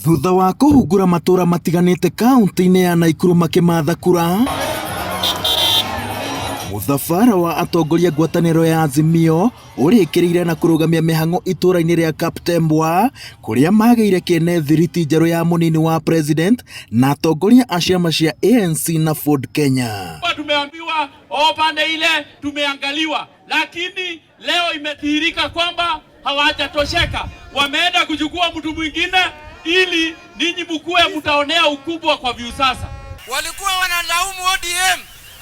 Thutha wa kũhungura matũra matiganĩte kaunti-inĩ ya Naikuru makĩmatha kura, mũthabara wa atongoria ngwatanĩro ya Azimio ũrĩkĩrĩire na kũrũgamia mĩhang'o itũra-inĩ rĩa Kaptembwa kũrĩa magĩire kĩene thiriti njerũ ya mũnini wa president na atongoria a ciama cia ANC na Ford Kenya. Tumeambiwa oh, pande ile tumeangaliwa, lakini leo imedhihirika kwamba hawajatosheka, wameenda kuchukua mtu mwingine ili ninyi mkuwe mtaonea ukubwa kwa Viusasa. Walikuwa wanalaumu ODM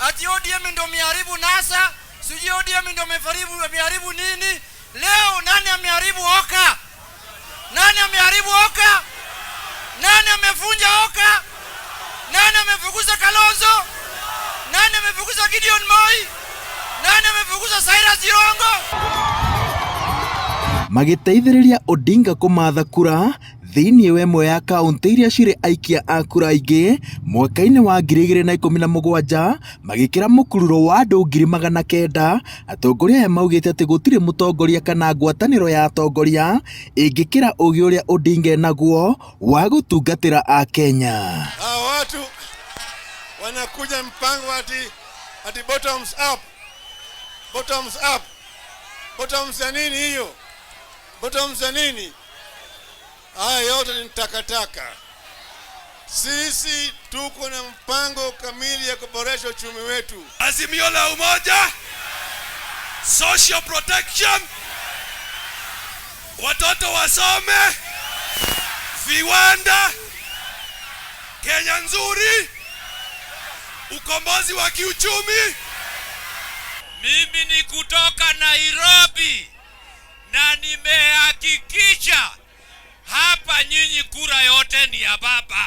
ati ODM ndio miharibu NASA, sijui ODM ndio ameharibu nini. Leo nani ameharibu Oka? Nani ameharibu Oka? Nani amevunja Oka? Nani amefukuza Kalonzo? Nani amefukuza Gideon Moi? Nani amefukuza Cyrus Jirongo? Magĩteithĩrĩria Odinga kũmatha kura thĩinĩ wa ĩmwe ya kaunti iria cirĩ aikia a kura aingĩ mwaka-inĩ wa 2017 magĩkĩra mũkururo wa andũ 900,000. Atongoria aya maugĩte atĩ gũtirĩ mũtongoria kana ngwatanĩro ya atongoria ĩngĩkĩra ũgĩ ũrĩa Odinga enaguo wa gũtungatĩra Akenya. Hawa watu wanakuja mpango ati bottoms up, bottoms up, bottoms ya nini hiyo? Bottoms ya nini? Haya yote ni takataka. Sisi tuko na mpango kamili ya kuboresha uchumi wetu. Azimio la Umoja, social protection, watoto wasome, viwanda, Kenya nzuri, ukombozi wa kiuchumi. Mimi ni kutoka Nairobi na nimehakikisha hapa nyinyi kura yote ni ya baba.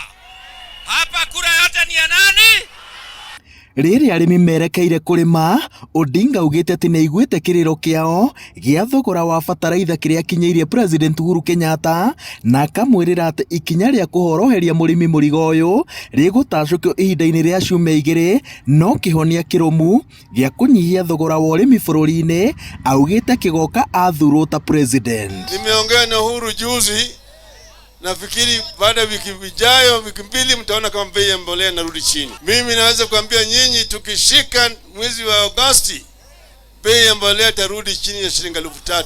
Hapa kura yote ni ya nani? Rĩrĩa arĩmi merekeire kũrĩma, Odinga augĩte atĩ nĩaiguĩte kĩrĩro kĩao gĩa thogora wa bataraitha kĩrĩa akinyĩirie President Uhuru Kenyatta na akamwĩrĩra atĩ ikinya rĩa kũhoroheria mũrĩmi mũrigo ũyũ rĩgũtacũkio ihinda-inĩ rĩa ciumia igĩrĩ, no kĩhonia kĩrũmu gĩa kũnyihia thogora wa ũrĩmi bũrũri-inĩ augĩte kĩgoka athurwo ta president. Nimeongea na Uhuru juzi, nafikiri baada ya wiki ijayo, wiki mbili, mtaona kama bei ya mbolea inarudi chini. Mimi naweza kuambia nyinyi, tukishika mwezi wa Agosti, bei ya mbolea itarudi chini ya shilingi 3,000.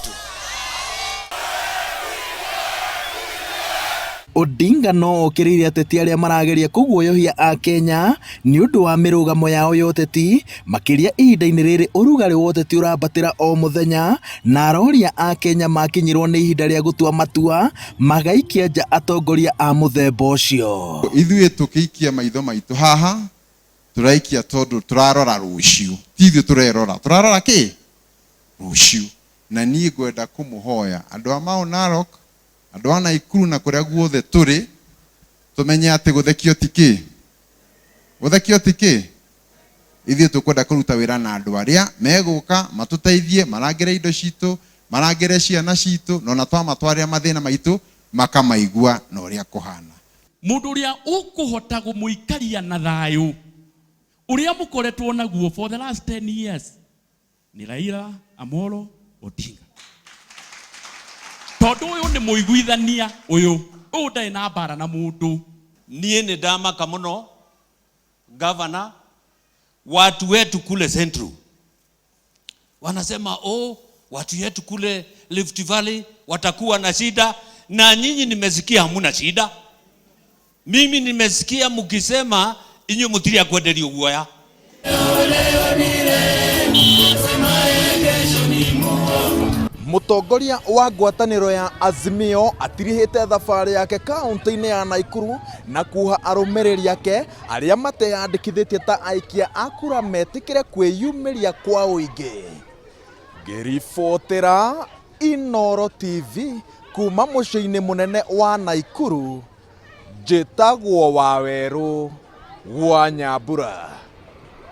Odinga no okĩrĩire ateti arĩa marageria kũguoyohia Akenya nĩ ũndũ wa mĩrũgamo yao ya ũteti makĩria ihinda-inĩ rĩrĩ ũrugarĩ wa ũteti ũrambatĩra o mũthenya na aroria Akenya makinyĩrwo nĩ ihinda rĩa gũtua matua magaikia nja atongoria a mũthemba ũcio. Ithuĩ tũkĩikia maitho maitũ haha tũraikia tondũ tũrarora rũciũ, ti ithuĩ tũrerora, tũrarora kĩ rũciũ. Na niĩ ngwenda kũmũhoya andũ a Mau Narok, andũ a Naikuru na kũrĩa guothe tũrĩ, tũmenye atĩ gũthekio ti kĩ, gũthekio ti kĩ. Ithuĩ tũkwenda kũruta wĩra na andũ arĩa megũka matũteithie, marangĩre indo citũ, marangĩre ciana citũ, na ona twamatwarĩra mathĩna maitũ makamaigua na ũrĩa kũhana. Mũndũ ũrĩa ũkũhota kũmũikaria na thayũ ũrĩa mũkoretwo naguo for the last 10 years ni Raila Amolo Odinga. Tondũ ũyũ nĩ mũiguithania, ũyũ ndarĩ na mbara na mũndũ. Niĩ nĩ ndamaka mũno governor, watu wetu kule Central wanasema oh, watu wetu kule Rift Valley watakuwa na shida, na nyinyi nimesikia hamuna shida. Mimi nimesikia mkisema inyuĩ mũtirĩ akwenderio guoya. Mũtongoria wa ngwatanĩro ya Azimio atirihĩte thabarĩ yake kaunti-inĩ ya Naikuru na kuha arũmĩrĩri ake arĩa mateyandĩkithĩtie ta aikia a kura metĩkĩre kwĩyumĩria kwa ũingĩ. Ngĩribotera Inooro TV kuma mũciĩ-inĩ mũnene wa Naikuru, njĩtagwo Wawerũ wa Nyambura.